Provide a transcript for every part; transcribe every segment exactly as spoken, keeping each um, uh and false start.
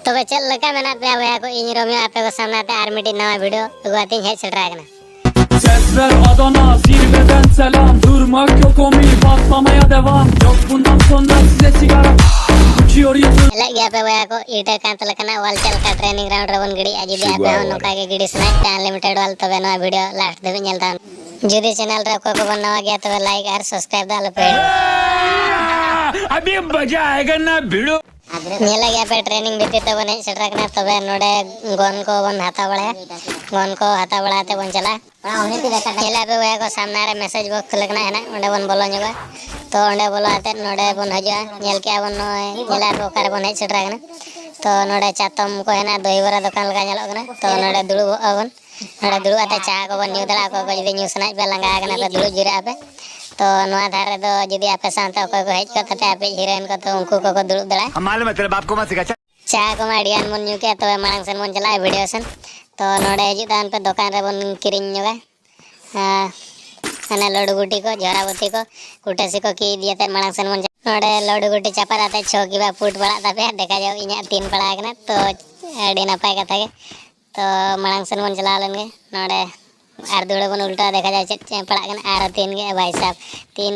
ᱛᱚᱵᱮ ᱪᱮᱫ ᱞᱮᱠᱟ ᱢᱮᱱᱟᱜ ᱯᱮᱭᱟ ᱵᱚᱭᱦᱟ ᱠᱚ? ᱤᱧ ᱨᱳᱢᱤᱭᱳ ᱟᱯᱮ ᱠᱚ ᱥᱟᱢᱱᱟ ᱛᱮ ᱟᱨ ᱢᱤᱫᱴᱤᱡ ᱱᱟᱣᱟ ᱵᱷᱤᱰᱤᱭᱳ ᱟᱹᱜᱩ ᱟᱛᱮᱧ ᱦᱮᱡ ᱥᱮᱴᱮᱨ ᱟᱠᱟᱱᱟ᱾ Sesler Adana, zirveden selam. Durmak yok, omi patlamaya devam. Yok bundan sonra size sigara. Uçuyor yıldız. ᱧᱮᱞᱮᱫ ᱜᱮᱭᱟ ᱯᱮ ᱵᱚᱭᱦᱟ ᱠᱚ, ᱤᱴᱟᱹ ᱠᱟᱸᱛ ᱞᱮᱠᱟᱱᱟᱜ ᱣᱟᱞ ᱪᱮᱫ ᱞᱮᱠᱟ ᱴᱨᱮᱱᱤᱝ ᱜᱨᱟᱣᱩᱱᱰ ᱨᱮᱵᱚᱱ ᱜᱤᱰᱤᱭᱮᱫᱼᱟ᱾ ᱡᱩᱫᱤ ᱟᱯᱮ ᱦᱚᱸ ᱱᱚᱝᱠᱟ ᱜᱮ ᱜᱤᱰᱤ ᱥᱟᱱᱟᱭᱮᱫ ᱯᱮᱭᱟ ᱟᱱᱞᱤᱢᱤᱴᱮᱰ ᱣᱟᱞ, ᱛᱚᱵᱮ ᱱᱚᱣᱟ ᱵᱷᱤᱰᱤᱭᱳ ᱞᱟᱥᱴ ᱫᱷᱟᱹᱵᱤᱡ ᱧᱮᱞ ᱛᱟᱵᱚᱱ᱾ ᱡᱩᱫᱤ ᱪᱮᱱᱮᱞ ᱨᱮ ᱚᱠᱚᱭ ᱠᱚᱵᱚᱱ ᱱᱟᱣᱟ ᱜᱮᱭᱟ, ᱛᱚᱵᱮ ᱞᱟᱭᱤᱠ ᱟᱨ ᱥᱟᱵᱥᱠᱨᱟᱭᱤᱵ ᱫᱚ ᱟᱞᱚᱯᱮ ᱦᱤᱲᱤᱧᱟ᱾ अभी मजा आएगा ना भिड़ो। ᱧᱮᱞᱮᱫ ᱜᱮᱭᱟ ᱯᱮ, ᱴᱨᱮᱱᱤᱝ ᱵᱷᱤᱛᱤᱨ ᱛᱮᱵᱚᱱ ᱦᱮᱡ ᱥᱮᱴᱮᱨ ᱟᱠᱟᱱᱟ᱾ ᱛᱚᱵᱮ ᱱᱚᱰᱮ ᱜᱚᱱ ᱠᱚᱵᱚᱱ ᱦᱟᱛᱟᱣ ᱵᱟᱲᱟᱭᱟ, ᱜᱚᱱ ᱠᱚ ᱦᱟᱛᱟᱣ ᱵᱟᱲᱟ ᱠᱟᱛᱮ ᱵᱚᱱ ᱪᱟᱞᱟᱜᱼᱟ᱾ ᱧᱮᱞᱮᱫ ᱯᱮ ᱵᱚᱭᱦᱟ ᱠᱚ, ᱥᱟᱢᱱᱟ ᱨᱮ ᱢᱮᱥᱮᱡᱽ ᱵᱚᱠᱥ ᱞᱮᱠᱟᱱᱟᱜ ᱦᱮᱱᱟᱜ, ᱚᱸᱰᱮ ᱵᱚᱱ ᱵᱚᱞᱚ ᱧᱚᱜᱟ᱾ ᱛᱚ ᱚᱸᱰᱮ ᱵᱚᱞᱚ ᱠᱟᱛᱮ ᱱᱚᱰᱮ ᱵᱚᱱ ᱦᱤᱡᱩᱜᱼᱟ᱾ ᱧᱮᱞ ᱠᱮᱜᱼᱟ ᱵᱚᱱ ᱱᱚᱜᱼᱚᱭ, ᱧᱮᱞᱮᱫ ᱯᱮ ᱚᱠᱟ ᱨᱮᱵᱚᱱ ᱦᱮᱡ ᱥᱮᱴᱮᱨ ᱟᱠᱟᱱᱟ᱾ ᱛᱚ ᱱᱚᱰᱮ ᱪᱟᱛᱚᱢ ᱠᱚ ᱦᱮᱱᱟᱜ, ᱫᱚᱦᱤ ᱵᱚᱨᱟ ᱫᱚᱠᱟᱱ ᱞᱮᱠᱟ ᱧᱮᱞᱚᱜ ᱠᱟᱱᱟ᱾ ᱛᱚ ᱱᱚᱰᱮ ᱫᱩᱲᱩᱵᱚᱜ ᱟᱵᱚᱱ, ᱱᱚᱰᱮ ᱫᱩᱲᱩᱵ ᱠᱟᱛᱮ ᱪᱟ ᱠᱚᱵᱚᱱ ᱧᱩ ᱫᱟᱲᱮᱭᱟᱜᱼᱟ᱾ ᱚᱠᱚᱭ ᱠᱚ ᱡᱩᱫᱤ ᱧᱩ ᱥᱟᱱᱟᱭᱮᱫ ᱯᱮᱭᱟ, ᱞᱟᱸᱜᱟ ᱟᱠᱟᱱᱟ ᱯᱮ, ᱫᱩᱲᱩᱵ ᱡᱤᱨᱟᱹᱜ ᱟᱯᱮ᱾ ᱛᱚ ᱱᱚᱣᱟ ᱫᱷᱟᱨᱮ ᱨᱮᱫᱚ ᱡᱩᱫᱤ ᱟᱯᱮ ᱥᱟᱶᱛᱮ ᱚᱠᱚᱭ ᱠᱚ ᱦᱮᱡ ᱠᱚᱜ ᱛᱟᱯᱮᱭᱟ, ᱟᱯᱮ ᱦᱤᱨᱳᱭᱤᱱ ᱠᱚ, ᱛᱚ ᱩᱱᱠᱩ ᱠᱚᱠᱚ ᱫᱩᱲᱩᱵ ᱫᱟᱲᱮᱭᱟᱜᱼᱟ᱾ हम मालूम है तेरे बाप को मत सिखा। ᱪᱟ ᱠᱚᱢᱟ ᱟᱹᱰᱤ ᱜᱟᱱ ᱵᱚᱱ ᱧᱩ ᱠᱮᱜᱼᱟ, ᱛᱚᱵᱮ ᱢᱟᱲᱟᱝ ᱥᱮᱱ ᱵᱚᱱ ᱪᱟᱞᱟᱜᱼᱟ ᱵᱷᱤᱰᱤᱭᱳ ᱥᱮᱱ᱾ ᱛᱚ ᱱᱚᱰᱮ ᱦᱤᱡᱩᱜ ᱛᱟᱵᱚᱱ ᱯᱮ, ᱫᱚᱠᱟᱱ ᱨᱮᱵᱚᱱ ᱠᱤᱨᱤᱧ ᱧᱚᱜᱟ᱾ ᱦᱮᱸ, ᱦᱟᱱᱮ ᱞᱟᱹᱰᱩ ᱜᱩᱴᱤ ᱠᱚ, ᱡᱷᱚᱨᱟ ᱵᱟᱹᱛᱤ ᱠᱚ, ᱠᱩᱴᱟᱹᱥᱤ ᱠᱚ ᱠᱤ ᱤᱫᱤ ᱠᱟᱛᱮ ᱢᱟᱲᱟᱝ ᱥᱮᱱ ᱵᱚᱱ ᱪᱟᱞᱟᱜᱼᱟ᱾ ᱱᱚᱰᱮ ᱞᱟᱹᱰᱩ ᱜᱩᱴᱤ ᱪᱟᱯᱟᱫ ᱠᱟᱛᱮ ᱪᱷᱚ ᱠᱤ ᱵᱟ ᱯᱩᱴ ᱯᱟᱲᱟᱜ ᱛᱟᱯᱮᱭᱟ, ᱫᱮᱠᱷᱟ ᱡᱟᱣ ᱤᱧᱟᱹᱜ ᱛᱤᱱ ᱯᱟᱲᱟᱜ ᱠᱟᱱᱟ᱾ ᱛᱚ ᱟᱹᱰᱤ ᱱᱟᱯᱟᱭ ᱠᱟᱛᱷᱟ ᱜᱮ᱾ ᱛᱚ ᱢᱟᱲᱟᱝ ᱥᱮᱱ ᱵᱚᱱ ᱪᱟᱞᱟᱣ ᱞᱮᱱ ᱜᱮ᱾ ᱱᱚᱰᱮ ᱟᱨ ᱫᱩᱲᱟᱹ ᱵᱚᱱ ᱩᱞᱴᱟᱹᱣᱟ, ᱫᱮᱠᱷᱟ ᱡᱟᱣ ᱪᱮᱫ ᱪᱮᱫ ᱯᱟᱲᱟᱜ ᱠᱟᱱᱟ᱾ ᱟᱨ ᱛᱤᱱ ᱜᱮ ᱵᱷᱟᱭ ᱥᱟᱵ, ᱛᱤᱱ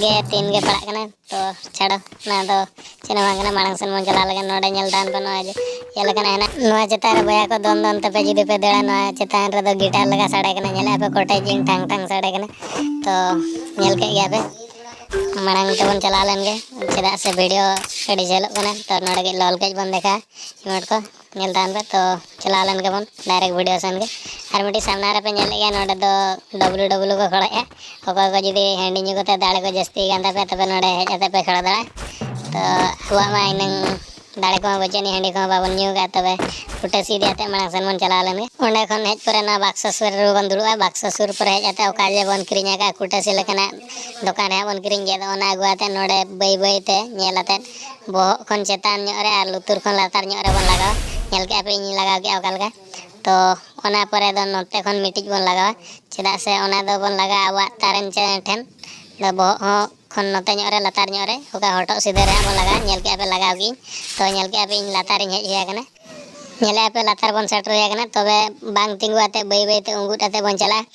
ᱜᱮ ᱛᱤᱱ ᱜᱮ ᱯᱟᱲᱟᱜ ᱠᱟᱱᱟ᱾ ᱛᱚ ᱪᱷᱟᱲᱚ, ᱚᱱᱟ ᱫᱚ ᱪᱮᱫ ᱦᱚᱸ ᱵᱟᱝ ᱠᱟᱱᱟ᱾ ᱢᱟᱲᱟᱝ ᱥᱮᱱ ᱵᱚᱱ ᱪᱟᱞᱟᱣ ᱞᱮᱱ ᱜᱮ᱾ ᱱᱚᱰᱮ ᱧᱮᱞ ᱛᱟᱵᱚᱱ ᱯᱮ, ᱱᱚᱣᱟ ᱡᱮ ᱪᱮᱫ ᱞᱮᱠᱟᱱᱟᱜ ᱦᱮᱱᱟᱜ᱾ ᱱᱚᱣᱟ ᱪᱮᱛᱟᱱ ᱨᱮ ᱵᱚᱭᱦᱟ ᱠᱚ ᱫᱚᱱ ᱫᱚᱱ ᱛᱮᱯᱮ ᱡᱩᱫᱤ ᱯᱮ ᱫᱟᱹᱲᱟ, ᱱᱚᱣᱟ ᱪᱮᱛᱟᱱ ᱨᱮᱫᱚ ᱜᱤᱴᱟᱨ ᱞᱮᱠᱟ ᱥᱟᱰᱮ ᱠᱟᱱᱟ᱾ ᱧᱮᱞᱮᱫᱼᱟ ᱯᱮ ᱠᱚᱴᱮᱡ ᱡᱤᱝ ᱴᱷᱟᱝ ᱴᱷᱟᱝ ᱥᱟᱰᱮ ᱠᱟᱱᱟ᱾ ᱛᱚ ᱧᱮᱞ ᱠᱮᱫ ᱜᱮᱭᱟ ᱯᱮ, ᱢᱟᱲᱟᱝ ᱛᱮᱵᱚᱱ ᱪᱟᱞᱟᱣ ᱞᱮᱱ ᱜᱮ, ᱪᱮᱫᱟᱜ ᱥᱮ ᱵᱷᱤᱰᱤᱭᱳ ᱟᱹᱰᱤ ᱡᱷᱟᱹᱞᱚᱜ ᱠᱟᱱᱟ᱾ ᱛᱚ ᱱᱚᱰᱮ ᱜᱮ ᱞᱚᱞ ᱠᱟᱹᱡ ᱵᱚᱱ ᱫᱮᱠᱷᱟ ᱤᱢᱳᱴ ᱠᱚ᱾ ᱧᱮᱞ ᱛᱟᱵᱚᱱ ᱯᱮ᱾ ᱛᱚ ᱪᱟᱞᱟᱣ ᱞᱮᱱ ᱜᱮᱵᱚᱱ ᱰᱟᱭᱨᱮᱠᱴ ᱵᱷᱤᱰᱤᱭᱳ ᱥᱮᱱ ᱜᱮ᱾ ᱟᱨ ᱢᱤᱫᱴᱤᱡ ᱥᱟᱢᱱᱟ ᱨᱮᱯᱮ ᱧᱮᱞᱮᱫ ᱜᱮᱭᱟ, ᱱᱚᱰᱮ ᱫᱚ ᱰᱚᱵᱞᱩ ᱰᱚᱵᱞᱩ ᱠᱚ ᱠᱷᱚᱲᱮᱜᱼᱟ᱾ ᱚᱠᱚᱭ ᱠᱚ ᱡᱩᱫᱤ ᱦᱟᱺᱰᱤ ᱧᱩ ᱠᱟᱛᱮ ᱫᱟᱲᱮ ᱠᱚ ᱡᱟᱹᱥᱛᱤ ᱠᱟᱱ ᱛᱟᱯᱮᱭᱟ, ᱛᱚᱵᱮ ᱱᱚᱰᱮ ᱦᱮᱡ ᱠᱟᱛᱮ ᱯᱮ ᱠᱷᱚᱲ ᱫᱟᱲᱮᱭᱟᱜᱼᱟ᱾ ᱛᱚ ᱟᱵᱚᱣᱟᱜ ᱢᱟ ᱤᱱᱟᱹᱝ ᱫᱟᱲᱮ ᱠᱚᱢᱟ ᱵᱟᱹᱪᱩᱜ ᱟᱹᱱᱤᱡ, ᱦᱟᱺᱰᱤ ᱠᱚᱦᱚᱸ ᱵᱟᱵᱚᱱ ᱧᱩ ᱠᱟᱜᱼᱟ᱾ ᱛᱚᱵᱮ ᱠᱩᱴᱟᱹᱥᱤ ᱤᱫᱤ ᱠᱟᱛᱮ ᱢᱟᱲᱟᱝ ᱥᱮᱱ ᱵᱚᱱ ᱪᱟᱞᱟᱣ ᱞᱮᱱ ᱜᱮ᱾ ᱚᱸᱰᱮ ᱠᱷᱚᱱ ᱦᱮᱡ ᱯᱚᱨᱮ ᱱᱚᱣᱟ ᱵᱟᱠᱥᱚ ᱥᱩᱨ ᱨᱮᱵᱚᱱ ᱫᱩᱲᱩᱵᱼᱟ᱾ ᱵᱟᱠᱥᱚ ᱥᱩᱨ ᱯᱚᱨᱮ ᱦᱮᱡ ᱠᱟᱛᱮ ᱚᱠᱟ ᱡᱮ ᱵᱚᱱ ᱠᱤᱨᱤᱧ ᱟᱠᱟᱫ ᱠᱩᱴᱟᱹᱥᱤ ᱞᱮᱠᱟᱱᱟᱜ ᱫᱚᱠᱟᱱ ᱨᱮ ᱦᱟᱸᱜ ᱵᱚᱱ ᱠᱤᱨᱤᱧ ᱠᱮᱫ, ᱚᱱᱟ ᱟᱹᱜᱩ ᱠᱟᱛᱮ ᱱᱚᱰᱮ ᱵᱟᱹᱭ ᱵᱟᱹᱭ ᱛᱮ ᱧᱮᱞ ᱟᱛᱮ ᱵᱚᱦᱚᱜ ᱠᱷᱚᱱ ᱪᱮᱛᱟᱱ ᱧᱚᱜ ᱨᱮ ᱟᱨ ᱞᱩᱛᱩᱨ ᱠᱷᱚᱱ ᱞᱟᱛᱟᱨ ᱧᱚᱜ ᱨᱮᱵᱚᱱ ᱞᱟᱜᱟᱣᱟ᱾ ᱧᱮᱞ ᱠᱮᱜᱼᱟ ᱯᱮ ᱤᱧᱤᱧ ᱞᱟᱜᱟᱣ ᱠᱮᱜᱼᱟ ᱚᱠᱟ ᱞᱮᱠᱟ᱾ ᱛᱚ ᱚᱱᱟ ᱯᱚᱨᱮ ᱫᱚ ᱱᱚᱛᱮ ᱠᱷᱚᱱ ᱢᱤᱫᱴᱤᱡ ᱵᱚᱱ ᱞᱟᱜᱟᱣᱟ, ᱪᱮᱫᱟᱜ ᱥᱮ ᱚᱱᱟ ᱫᱚᱵᱚᱱ ᱞᱟᱜᱟᱣᱟ ᱟᱵᱚᱣᱟᱜ ᱛᱟᱨᱮᱱ ᱪᱮ-, ᱴᱷᱮᱱ ᱫᱚ ᱵᱚᱦᱚᱜ ᱦᱚᱸ ᱠᱷᱚᱱ ᱱᱚᱛᱮ ᱧᱚᱜ ᱨᱮ, ᱞᱟᱛᱟᱨ ᱧᱚᱜ ᱨᱮ, ᱚᱠᱟ ᱦᱚᱴᱚᱜ ᱥᱤᱫᱷᱟᱹ ᱨᱮ ᱦᱟᱸᱜ ᱵᱚᱱ ᱞᱟᱜᱟᱣᱟ, ᱧᱮᱞ ᱠᱮᱜᱼᱟ ᱯᱮ, ᱞᱟᱜᱟᱣ ᱠᱮᱜᱼᱟᱹᱧ᱾ ᱛᱚ, ᱧᱮᱞ ᱠᱮᱜᱼᱟ ᱯᱮ, ᱤᱧ ᱞᱟᱛᱟᱨ ᱤᱧ ᱦᱮᱡ ᱦᱩᱭ ᱟᱠᱟᱱᱟ᱾ ᱧᱮᱞᱮᱜᱼᱟ ᱯᱮ, ᱞᱟᱛᱟᱨ ᱵᱚᱱ ᱥᱮᱴᱮᱨ ᱦᱩᱭ ᱟᱠᱟᱱᱟ᱾ ᱛᱚᱵᱮ ᱵᱟᱝ ᱛᱤᱸᱜᱩ ᱟᱛᱮ ᱵᱟᱹᱭ ᱵᱟᱹᱭ ᱛᱮ ᱩᱸᱜᱩᱫ ᱟᱛᱮ ᱵᱚᱱ ᱪᱟᱞᱟᱜᱼᱟ,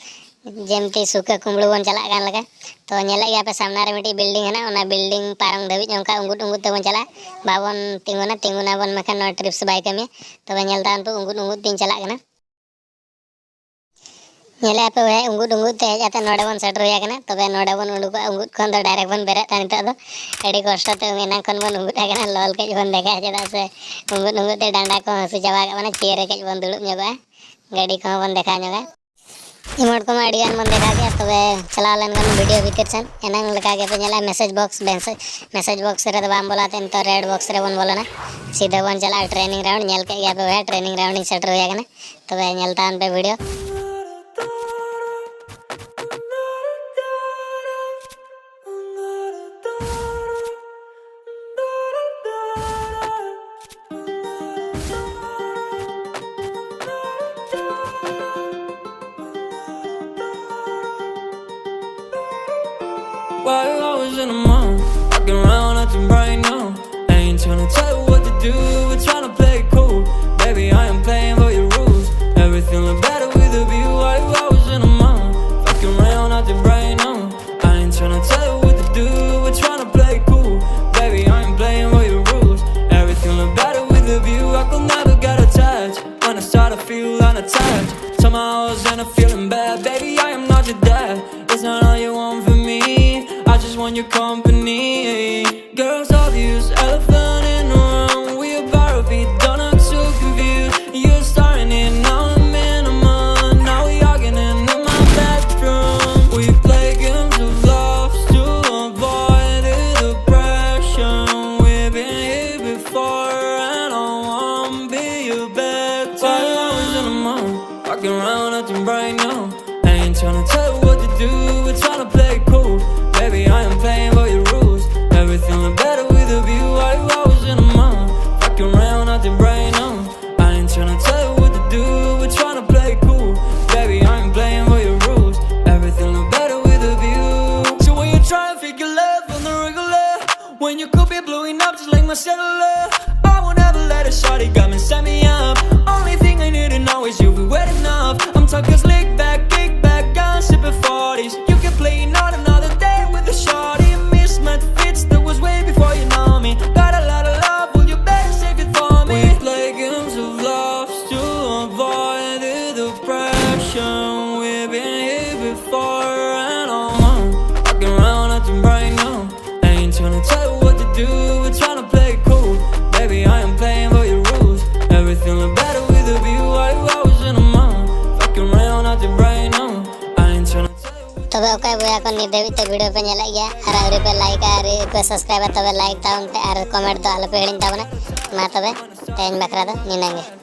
ᱡᱮᱢᱛᱤ ᱥᱩᱠᱟᱹ ᱠᱩᱢᱵᱽᱲᱩ ᱵᱚᱱ ᱪᱟᱞᱟᱜ ᱠᱟᱱ ᱞᱮᱠᱟ᱾ ᱛᱚ, ᱧᱮᱞᱮᱫ ᱜᱮᱭᱟ ᱯᱮ, ᱥᱟᱢᱱᱟ ᱨᱮ ᱢᱤᱫᱴᱤᱡ ᱵᱤᱞᱰᱤᱝ ᱦᱮᱱᱟᱜᱼᱟ, ᱚᱱᱟ ᱵᱤᱞᱰᱤᱝ ᱯᱟᱨᱚᱢ ᱫᱷᱟᱹᱵᱤᱡ ᱚᱱᱠᱟ ᱩᱸᱜᱩᱫ ᱩᱸᱜᱩᱫ ᱛᱮᱵᱚᱱ ᱪᱟᱞᱟᱜᱼᱟ᱾ ᱵᱟᱵᱚᱱ ᱛᱤᱸᱜᱩᱱᱟ, ᱛᱤᱸᱜᱩᱱᱟᱵᱚᱱ ᱢᱮᱱᱠᱷᱟᱱ ᱱᱚᱣᱟ ᱴᱨᱤᱯᱥ ᱵᱟᱭ ᱠᱟᱹᱢᱤᱭᱟ᱾ ᱛᱚᱵᱮ ᱧᱮᱞ ᱛᱟᱵᱚᱱ ᱯᱮ, ᱩᱸᱜᱩᱫ ᱩᱸᱜᱩᱫ ᱛᱤᱧ ᱪᱟᱞᱟᱜ ᱠᱟᱱᱟ᱾ ᱧᱮᱞᱮᱫᱼᱟ ᱯᱮ ᱵᱚᱭᱦᱟ, ᱩᱸᱜᱩᱫ ᱩᱸᱜᱩᱫ ᱛᱮ ᱦᱮᱡ ᱠᱟᱛᱮ ᱱᱚᱰᱮ ᱵᱚᱱ ᱥᱮᱴᱮᱨ ᱦᱩᱭ ᱟᱠᱟᱱᱟ᱾ ᱛᱚᱵᱮ ᱱᱚᱰᱮ ᱵᱚᱱ ᱩᱰᱩᱠᱚᱜᱼᱟ, ᱩᱸᱜᱩᱫ ᱠᱷᱚᱱ ᱫᱚ ᱰᱟᱭᱨᱮᱠᱴ ᱵᱚᱱ ᱵᱮᱨᱮᱫᱼᱟ ᱱᱤᱛᱚᱜ ᱫᱚ᱾ ᱟᱹᱰᱤ ᱠᱚᱥᱴᱚ ᱛᱮ ᱮᱱᱟᱝ ᱠᱷᱚᱱ ᱵᱚᱱ ᱩᱸᱜᱩᱫ ᱟᱠᱟᱱᱟ, ᱞᱚᱞ ᱠᱟᱹᱡ ᱵᱚᱱ ᱫᱮᱠᱷᱟᱣᱟ, ᱪᱮᱫᱟᱜ ᱥᱮ ᱩᱸᱜᱩᱫ ᱩᱸᱜᱩᱫ ᱛᱮ ᱰᱟᱸᱰᱟ ᱠᱚ ᱦᱟᱹᱥᱩ ᱪᱟᱵᱟ ᱟᱠᱟᱫ ᱵᱚᱱᱟ᱾ ᱪᱮᱭᱟᱨ ᱨᱮ ᱠᱟᱹᱡ ᱵᱚᱱ ᱫᱩᱲᱩᱵ ᱧᱚᱜᱚᱜᱼᱟ, ᱜᱟᱹᱰᱤ ᱠᱚᱦᱚᱸ ᱵᱚᱱ ᱫᱮᱠᱷᱟᱣ ᱧᱚᱜᱟ᱾ ᱤᱢᱳᱴ ᱠᱚᱢᱟ ᱟᱹᱰᱤ ᱜᱟᱱ ᱵᱚᱱ ᱫᱮᱠᱷᱟᱣ ᱠᱮᱫᱼᱟ, ᱛᱚᱵᱮ ᱪᱟᱞᱟᱣ ᱞᱮᱱ ᱠᱷᱟᱱ ᱵᱷᱤᱰᱤᱭᱳ ᱵᱷᱤᱛᱤᱨ ᱥᱮᱱ᱾ ᱮᱱᱟᱝ ᱞᱮᱠᱟ ᱜᱮᱯᱮ ᱧᱮᱞᱟ, ᱢᱮᱥᱮᱡᱽ ᱵᱚᱠᱥ, ᱢᱮᱥᱮᱡᱽ ᱵᱚᱠᱥ ᱨᱮᱫᱚ ᱵᱟᱝ ᱵᱚᱞᱚ ᱟᱛᱮ ᱱᱤᱛᱚᱜ ᱨᱮᱰ ᱵᱚᱠᱥ ᱨᱮᱵᱚᱱ ᱵᱚᱞᱚᱱᱟ᱾ ᱥᱤᱫᱷᱟᱹ ᱵᱚᱱ ᱪᱟᱞᱟᱜᱼᱟ ᱴᱨᱮᱱᱤᱝ ᱨᱟᱣᱩᱱᱰ᱾ ᱧᱮᱞ ᱠᱮᱫ ᱜᱮᱭᱟ ᱯᱮ ᱵᱚᱭᱦᱟ, ᱴᱨᱮᱱᱤᱝ ᱨᱟᱣᱩᱱᱰ ᱤᱧ ᱥᱮᱴᱮᱨ ᱦᱩᱭ ᱟᱠᱟᱱᱟ᱾ ᱛᱚᱵᱮ ᱧᱮᱞ ᱛᱟᱵᱚᱱ ᱯᱮ video. Why you always in the mood? Walking around acting bright now. I ain't tryna tell you what to do, we're tryna play it cool. Baby, I am playing by your rules. Everything look better with a view. Why you always in the mood? Fucking around acting bright now. I ain't tryna tell you what to do, we're tryna play it cool. Baby, I ain't playing by your rules. Everything look better with a view. I could never get attached. When I start to feel unattached, somehow I was in a feeling bad. Baby, I am not your dad. It's not all you want from me. I just want your company. Girls obvious, elephant in the room. We about to be done, I'm so confused. You're starting it, now I'm in a month. Now we arguing in my bedroom. We play games of love to avoid the depression. We've been here before, and I won't be your bed. While I was in a month, walking around acting bright now. I ain't tryna tell you what to do, we're tryna play it cool. Baby, I am playing by your rules. Everything look better with a view. Why you always in a mood? Fucking around, acting bright now. I ain't tryna tell you what to do, we're tryna play it cool. Baby, I ain't playing by your rules. Everything look better with a view. So when you try and figure love You were trying to play it cool. Baby, I am playing by your rules. Everything look better with a view. Why you always in a mood? Fucking around out your brain, no. I ain't tryna tell you what. ᱛᱚᱵᱮ ᱚᱠᱚᱭ ᱵᱚᱭᱦᱟ ᱠᱚ ᱱᱤᱛ ᱫᱷᱟᱹᱵᱤᱡ ᱛᱮ video ᱯᱮ ᱧᱮᱞᱮᱫ ᱜᱮᱭᱟ ᱟᱨ ᱟᱹᱣᱨᱤ ᱯᱮ like ᱟ, ᱟᱹᱣᱨᱤ ᱯᱮ subscribe ᱟ, ᱛᱚᱵᱮ like ᱛᱟᱵᱚᱱ ᱯᱮ ᱟᱨ comment ᱫᱚ ᱟᱞᱚ ᱯᱮ ᱦᱤᱲᱤᱧ ᱛᱟᱵᱚᱱᱟ᱾ ᱢᱟ ᱛᱚᱵᱮ ᱛᱮᱦᱮᱧ ᱵᱟᱠᱷᱨᱟ ᱫᱚ ᱱᱤᱱᱟᱹᱝ ᱜᱮ᱾